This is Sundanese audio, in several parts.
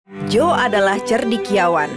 Joe adalah cerdikiawan.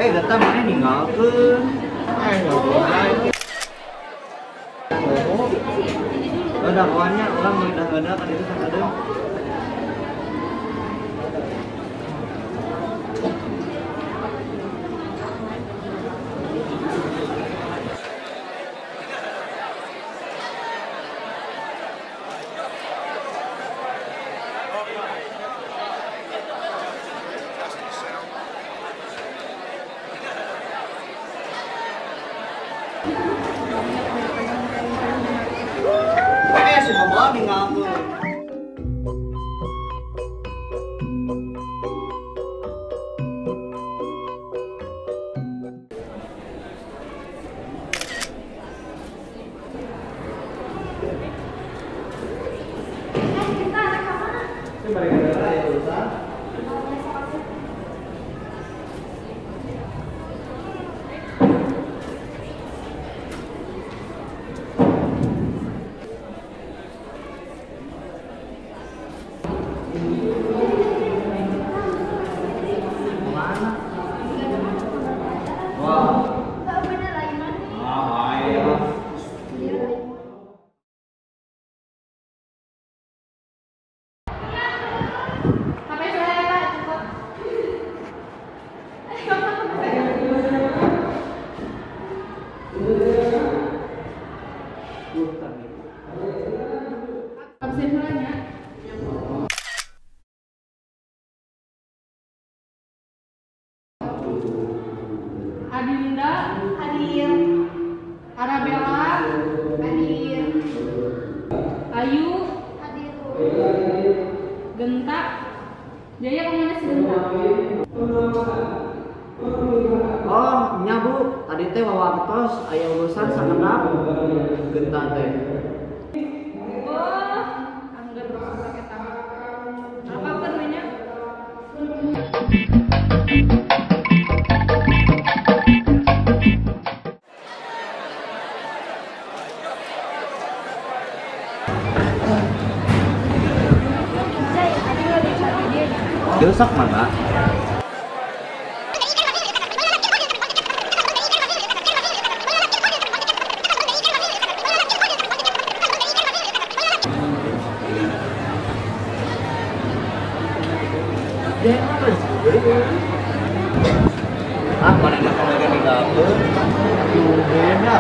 Data mana ninggalkeun? Oh, dakwaannya orang mengedah-ngedah kan itu sama ada. Si Bobo ninggalkeun. Adinda, hadir. Arabella, hadir. Ayu, hadir. Genta, Jaya kemana sih Genta? Oh, nya Bu, tadi teh wawartos aya urusan sakedap Genta teh. Oh, angger pakai tangan. Apa namanya? Dosak mana? Ah, mana nak kalau ninggalkeun? Beda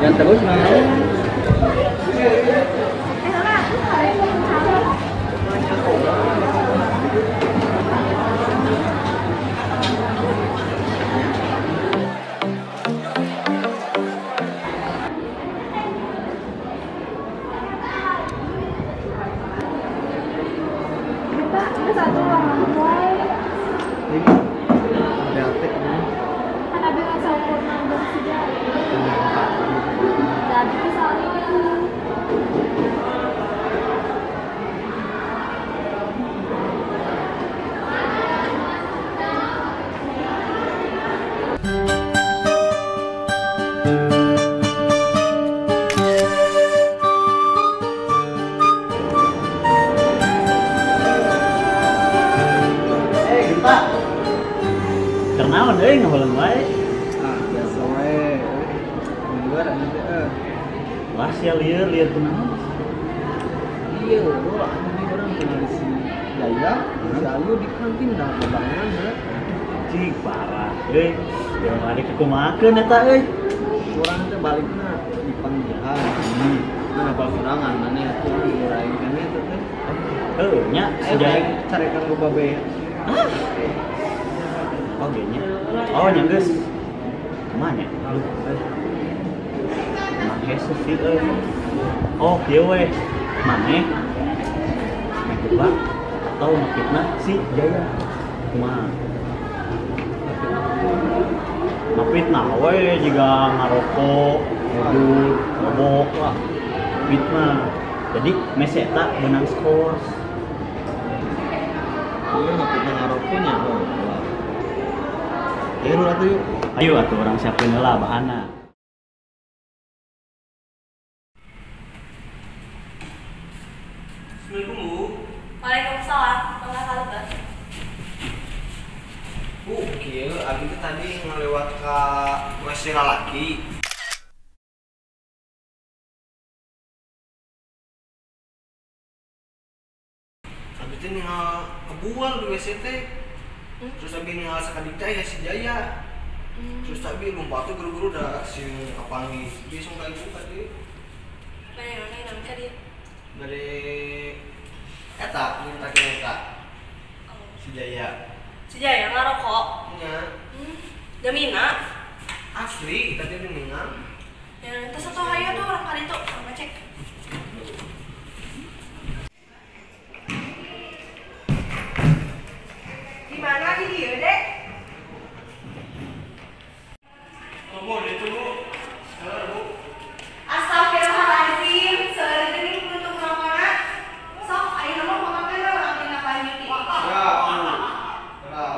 yang terus mana? Satu orang mulai. Kan abi kan sempurna bersih. Jadi misalnya itu. Kenaon euy ngaholeun wae. Ah, biasa wae. Mingguan anu teh. Wah, sia lieur-lieur kunaon? Iya, anjing orang kenal si Jaya, si Ayu di kantin dah barengan heula. Cing parah euy. Ya mari kumahakeun eta euy. Urang teh balikna di panggihan. Nah, apa kurangan maneh atuh aing kan eta teh. Heuh nya si Jaya carekan ku babe. Oh nya. Oh nya geus. Kumaha nya? Emang hese sih euy. Oh kieu we. Maneh ngejebak atau ngefitnah si Jaya. Kumaha? Ngefitnah we jiga ngarokok, ngedut, mabok lah. Fitnah. Jadi mese eta beunang skors. Ieu ngefitnah ngarokoknya oh. Ayo atuh yuk. Ayo atuh urang siapkeun heula bahanna. Assalamualaikum Bu. Waalaikumsalam. Mangga kalebet. Bu, kieu abi teh tadi ngalewat ka WC lalaki. Abi teh ningal kebual di WC teh. Terus abi ningal sakedik teh aya si Jaya. Terus abi lompat teh guru-guru da sieun kapanggih. Bisa ka ibu ka dieu. Mana naon ka dieu? Dari eta minta eta. Si Jaya. Si Jaya ngarokok? Nya. Jamina? Asli, tadi ningal. Ya, terus atuh hayu tuh urang ka ditu, urang ngecek. Di mana di dieu, Dek? Oh, Bu, di itu, Bu. Salah, Bu. Astagfirullahaladzim, seueur geuning puntung rokona. Sok, ayeuna mah fotokeun we urang tindak lanjuti. Ya, Bu. Kenal.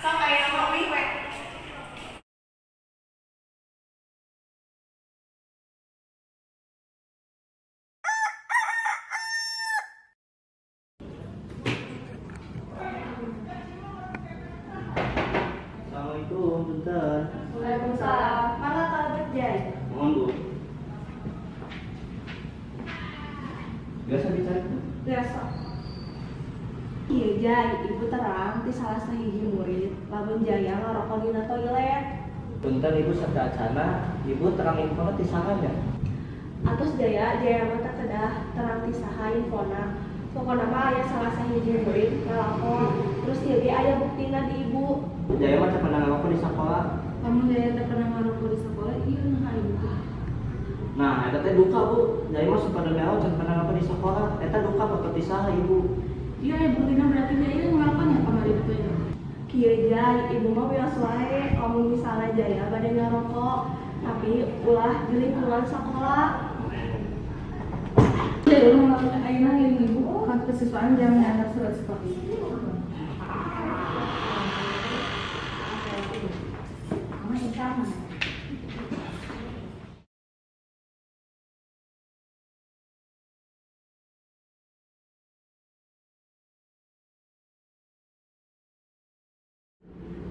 Sok ayeuna mah uih we. Assalamualaikum, punten. Waalaikumsalam. Mangga kalebet Jay. Mohon Bu. Biasa dicari Bu. Biasa. Iya Jay, ibu terang ti salah sahiji murid lamun Jaya ngarokok dina toilet. Punten ibu serta acana, ibu terang infona ti saha nya? Atos Jaya, Jaya mah teh kedah terang ti saha infona. Pokona mah aya salah sahiji murid ngalapor, terus ieu ge aya buktina di ibu. Jaya mah teu pernah ngarokok di sakola. Lamun Jaya teu pernah ngarokok di sekolah, ieu naha ibu teh? Nah, eta teh duka Bu. Jaya mah suka demi Allah can pernah ngarokok di sakola. Eta duka foto ti saha ibu. Iya, aya buktina berarti nya ieu ngarokok nya kamari di toilet. Kieu Jay, ibu mah wios wae lamun misalnya Jaya bade ngarokok, tapi ulah di lingkungan sakola. Jaya ulah ngelakukan ayeuna ngiring ibu kan kesiswaan jangan dianggap surat sekolah.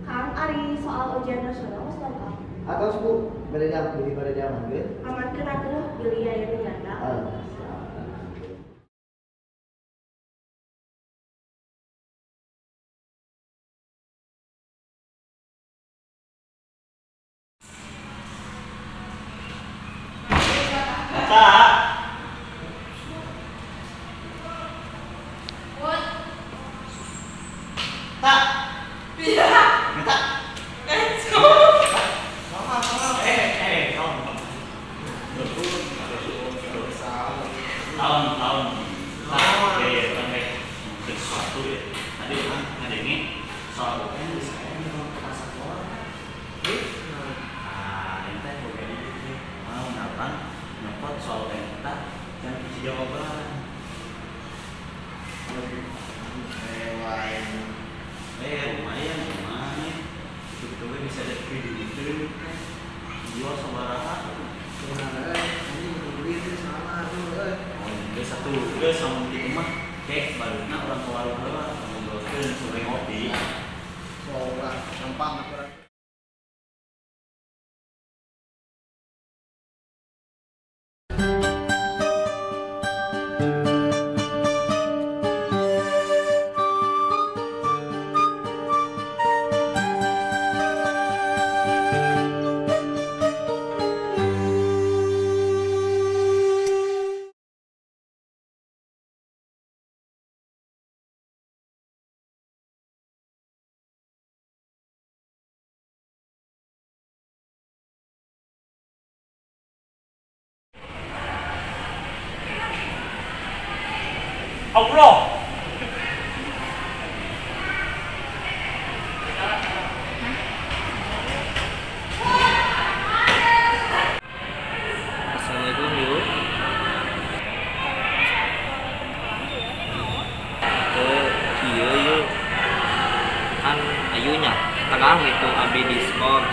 Kang, ari soal ujian nasional geus lengkap. Atos Bu, bade bade bade diamankeun. Amankeun atuh bilih aya nu nyanda. Eta. Ta. Iya. Eta. Tahun. Nah, ya, orang kayak sesuatu ya. Tadi orang ngadengin soal UN di saya di ruang kepala sekolah. Nah, ini teh boga ini mau ngapan nyopot soal UN kita Allah. Assalamualaikum yuk. Kieu yuk. Kan ayunya terang itu abi diskors.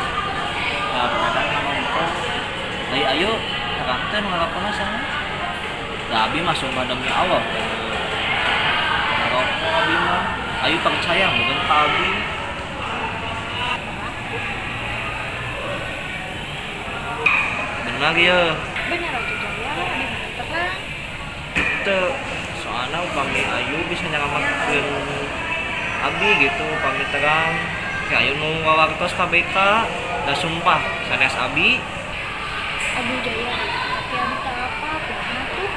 Nah, kadang nonton. Ai ayo terang teh nu ngalakona saha? Da abi mah sumpah demi Allah. Ngarokok abi mah. Ayu percaya meureun ka abi. Benar ya. Benar atuh Jaya, abi mah terang. Teu, soalna upami ayu bisa nyalametkeun abi gitu, upami terang. Ke ayu nu wawartos ka BK, da sumpah sanes abi. Aduh Jaya, tapi abi teu apa, kumaha tuh?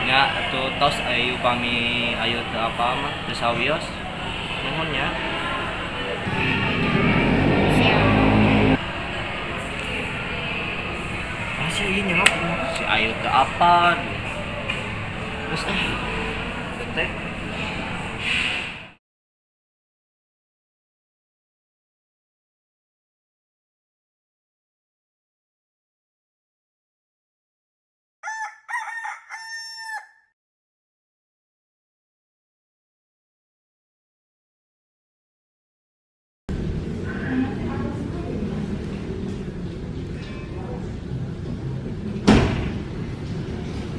Nya atuh tos ayu pami ayu teu apa mah, teu sawios. Nuhun nya. Siap. Masih ieu nyelap si ayu teu apa. Terus teh.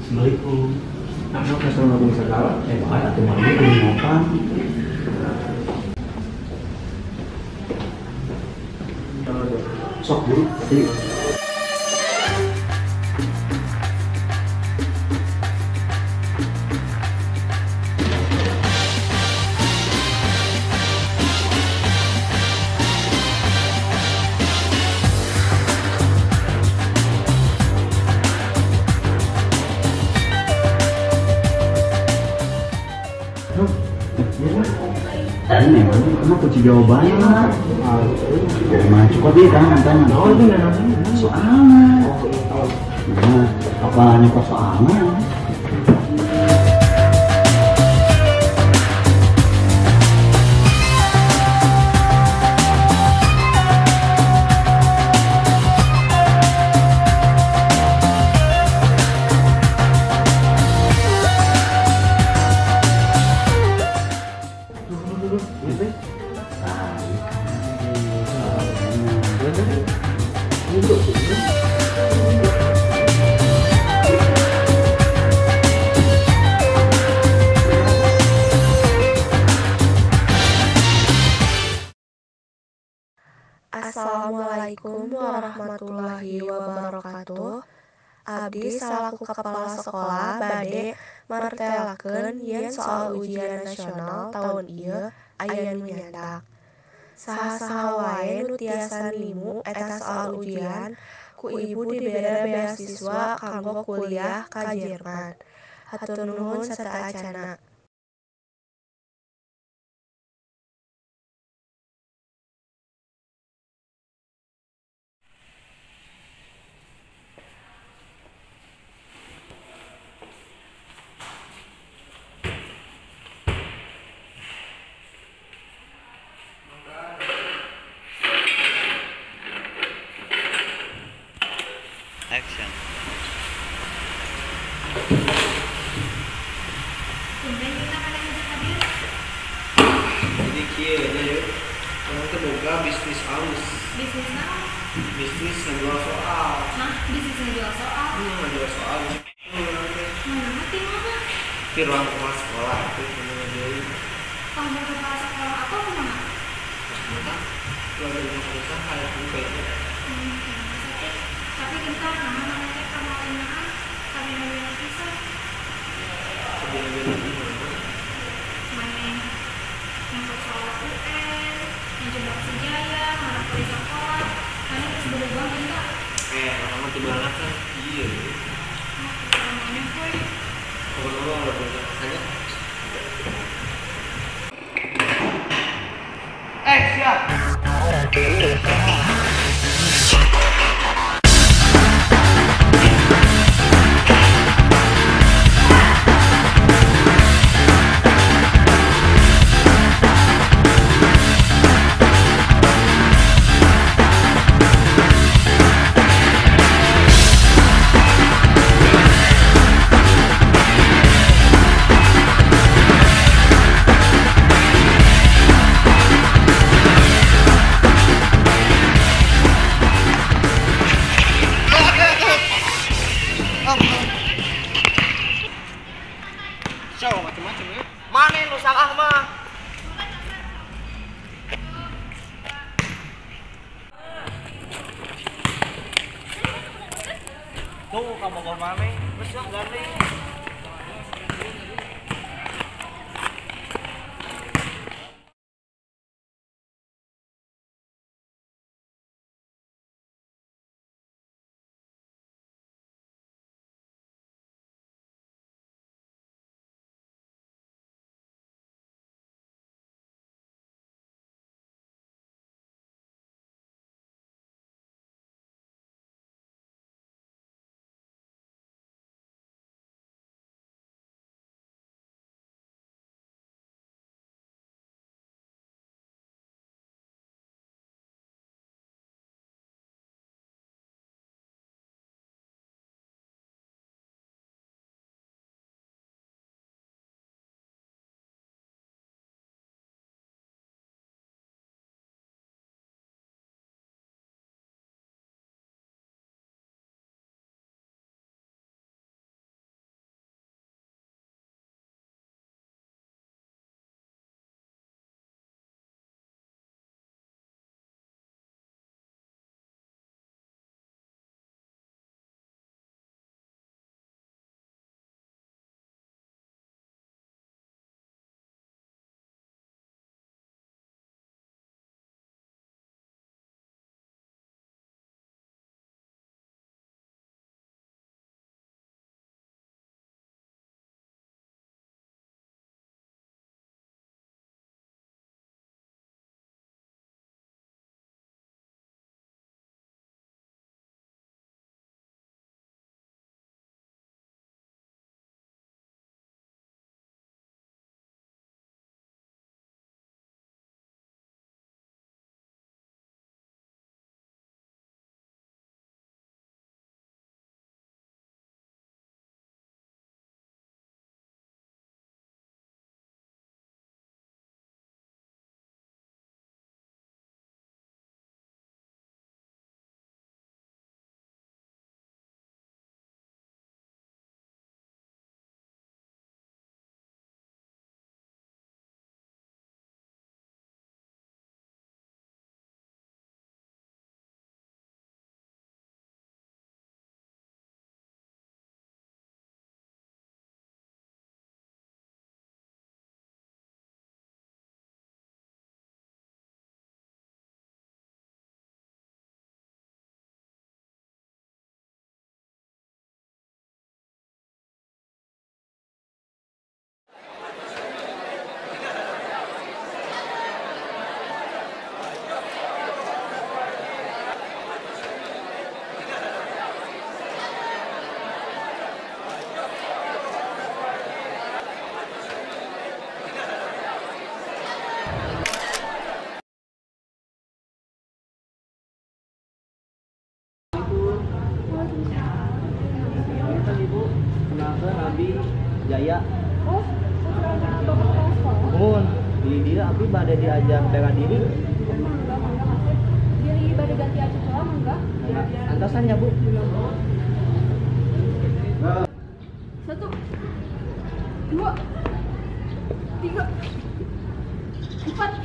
Assalamualaikum. Assalamualaikum segala. Bae atuh mah ieu ngopan. Sok dulu. Emang kunci jawabannya lah. Mah cukup deh tangan tangan. Soalnya. Nah, apa nyokot soalnya? Assalamualaikum warahmatullahi wabarakatuh. Abdi salaku kepala sekolah bade martelakeun yen soal ujian nasional taun ieu aya nu nyandak. Saha-saha wae nu tiasa nimu eta soal ujian ku ibu dibere beasiswa kanggo kuliah ka Jerman. Hatur nuhun sateuacanna. Action. Jadi kieu aja yuk. Kamu tuh boga bisnis halus. Bisnis naon? Bisnis ngejual soal. Hah? Bisnis ngejual soal? Ngejual soal. Mana mati mama? Di ruang kepala sekolah itu kamu ngejualin. Kamu kepala sekolah atau kumaha? Maksudnya keluarga rumah usaha ya kayaknya. Tapi gentar nama mana teh kamalinaan kami bela pisan. Bela-bela gimana? Maneh nyangkut soal UN, ngejebak si Jaya, ngarap di sekolah, maneh geus berubah gentar. Lama tiba kan iya. Maneh we. Pokoknya mah udah berubah hanya. Siap. Tuh kabogoh maneh, geus lah gandeng. Ibu, kenalkan Abi Jaya. Oh, putrana Bapak kepala sekolah. Mun, di dia Abi bade diajar bela diri. Mangga, mangga masuk. Diri bade ganti aja sekolah mangga. Antosan ya, Bu. 1, 2, 3, 4.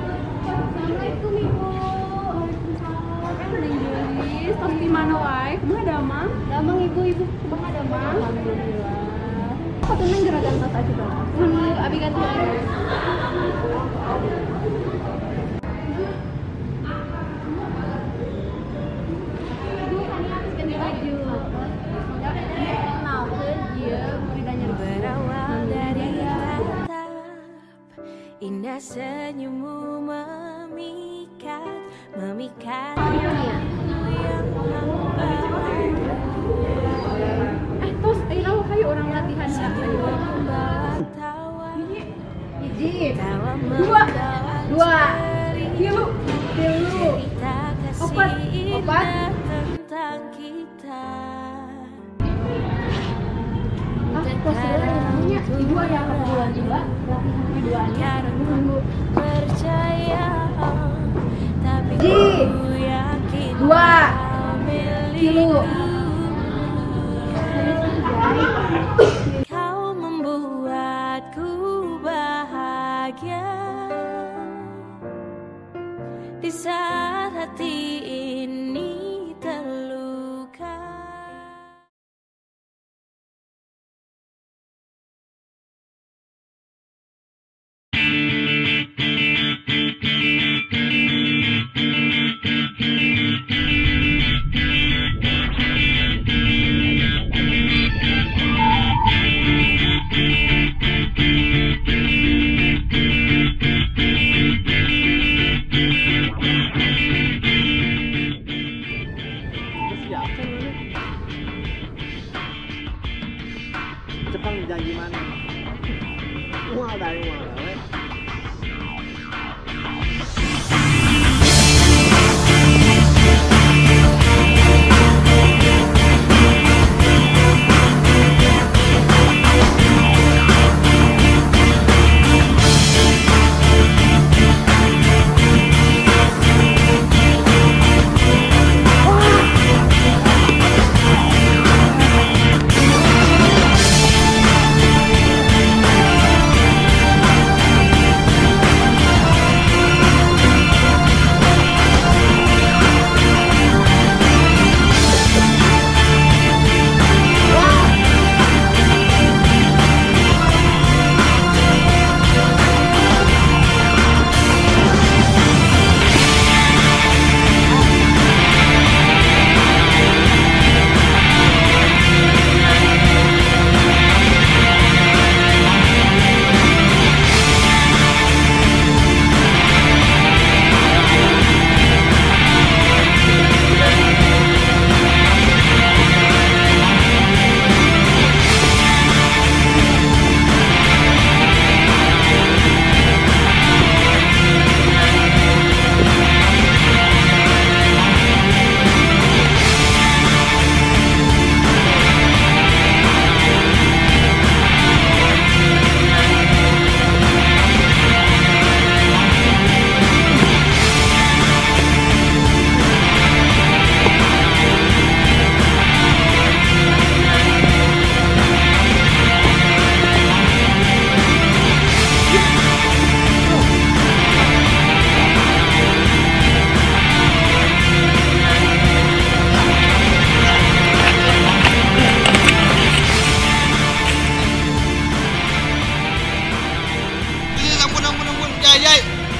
Assalamualaikum Ibu. Waalaikumsalam. Neng Julis, tos di mana wae? Kumaha damang? Damang Ibu, Ibu kumaha damang? Alhamdulillah. Kok tenang gerakan tos aja Bang. Mun abi ganti lagi. Ibu kami habis ganti baju. Kenalkeun ieu muridnya Berawal dari tatap indah senyummu memikat, memikat yang hampa. Tos ayo kayu orang latihan ya. Membawa tawa, Hiji, tawa 2, membawa 2, 3, 3, cerita kasih 4, 4. indah tentang kita. Ah, tos heula namanya. Ibu aya keperluan juga, latihan keduanya. Nunggu. Percaya, tapi Ji. ku yakin 2 kau milikku. Kilo. Kau membuatku bahagia di saat hati ini terluka. Cepang janji mana? Mual dari mual we.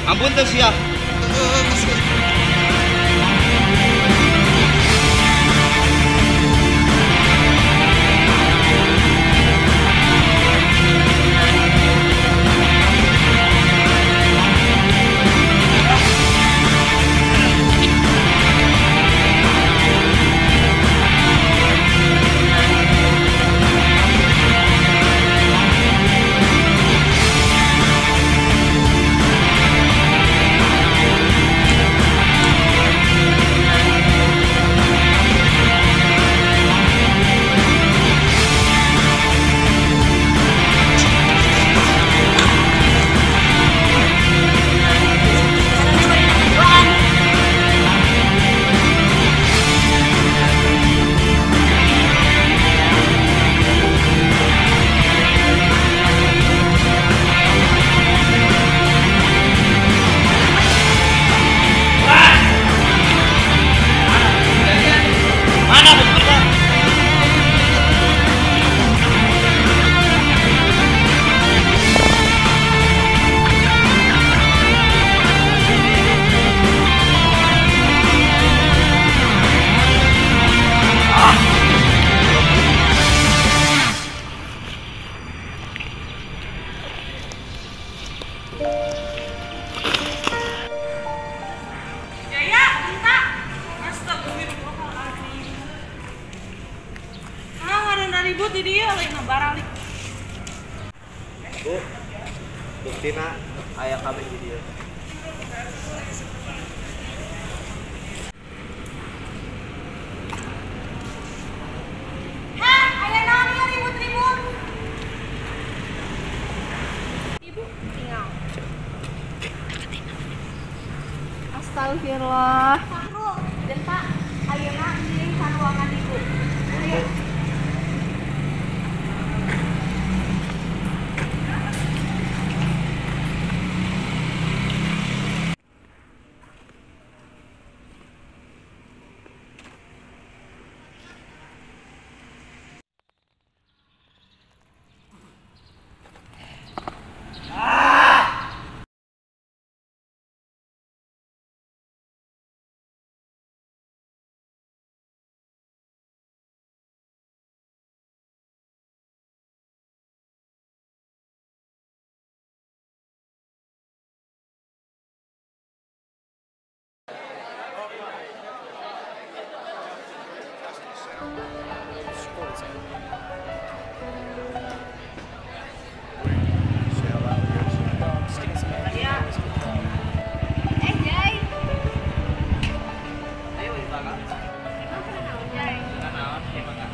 Ampun teu sia. Jaya, Genta. Astagfirullahaladzim. Ah, ngaran ribut di dia lain baralik. Bu, buktina aya kabeh di dieu. Hah, aya naon ieu ribut-ribut? Astagfirullah. Fahrul dan Pak, ayeuna ngiring ka ruangan ibu. Ayo. Jai. Ayo weh bakal. Emang pernah naon, Jai? Pernah naon ya bakal.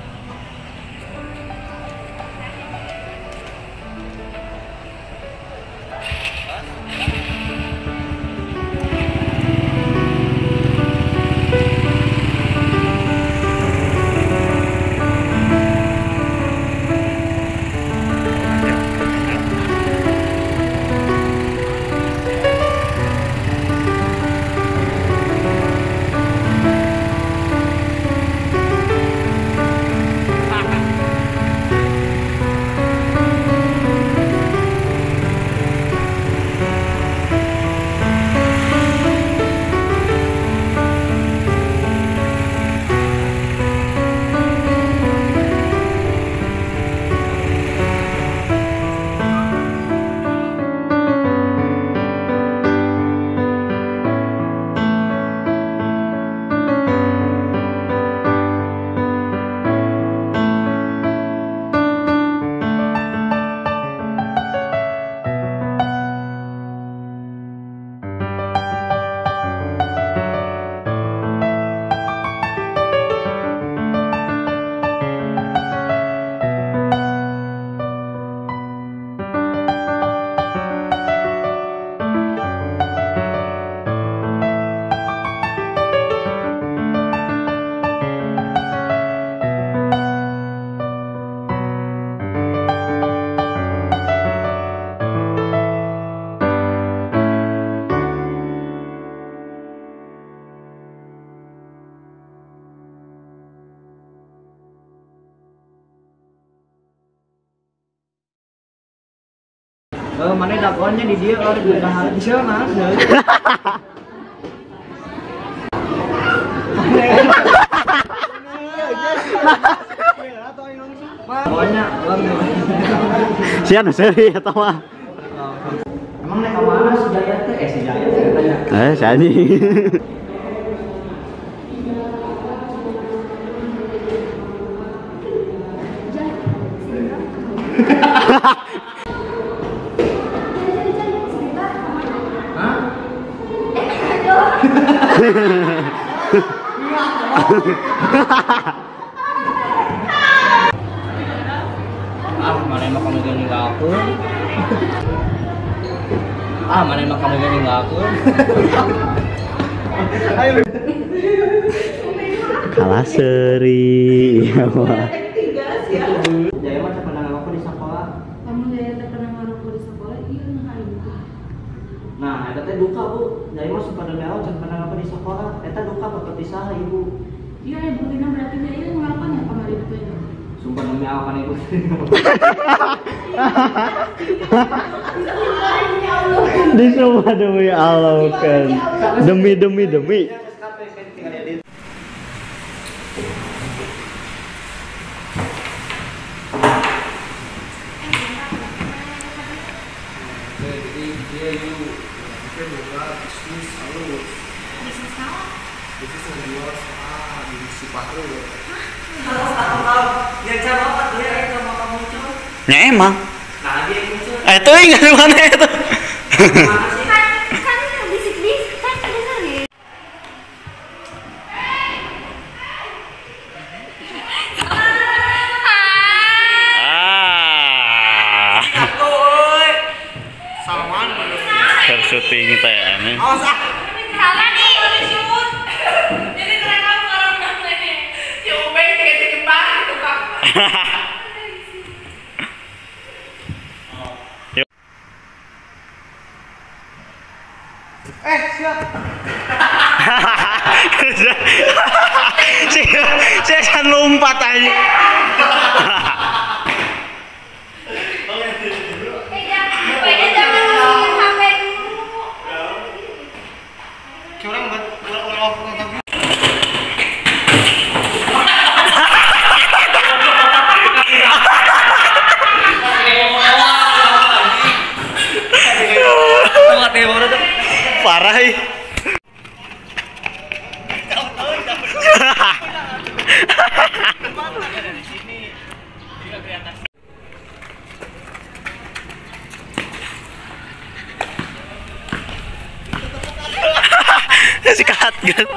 Mana dakwanya di dia kalau di dahar bisa mas. Pokoknya sian seri atau mah. Emang naik kemana si Jaya teh? Si Jaya teh. Si anjing. Ah, mana emang kamu gak ninggal aku? Ah, mana emang kamu gak ninggal aku? Kalah seri. Ya mah. Jaya mah pernah ngerokok di sekolah. Kamu Jaya teh pernah ngerokok di sekolah? Iya, nah ibu. Nah, eta teh duka, Bu. Jaya mah suka demi Allah can pernah ngerokok di sekolah. Eta duka patut disaha, Ibu. Iya, Ibu Tina berarti Jaya ngerokoknya kamari itu ya. Sumpah demi Allah kan Ibu. Disumpah demi Allah kan. Demi demi demi. Jadi dia yuk, kita buka bisnis halus. Bisnis apa? Bisnis ngejual soal di si Patrul. Kalau sepatu kau, ya cara apa tuh ya itu mau kamu muncul? Ya emang. Nah dia muncul. Itu ingat mana itu? Kan bisik-bisik kan dengerin. Ah. Salman syuting teh aneh. Awas ah. Salman nih. ya. Saya can lompat aja. Parah ih. Sikat kan.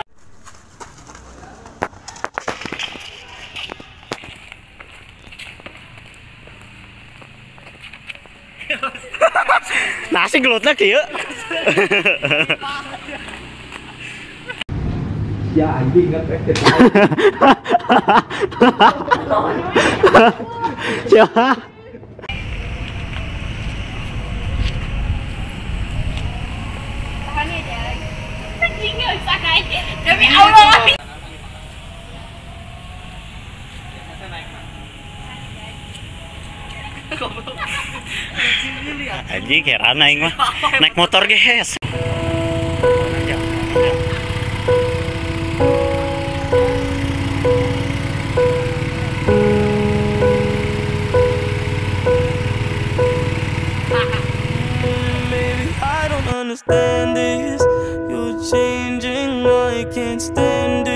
Nasi gelutna kieu. Ya anjing ngetrek. Siapa? Tahan ya, Jay. Anjing enggak bisa naik. Demi Allah. Anjing heran aing mah. Naik motor ge hes. I don't understand this. You're changing, I can't stand it.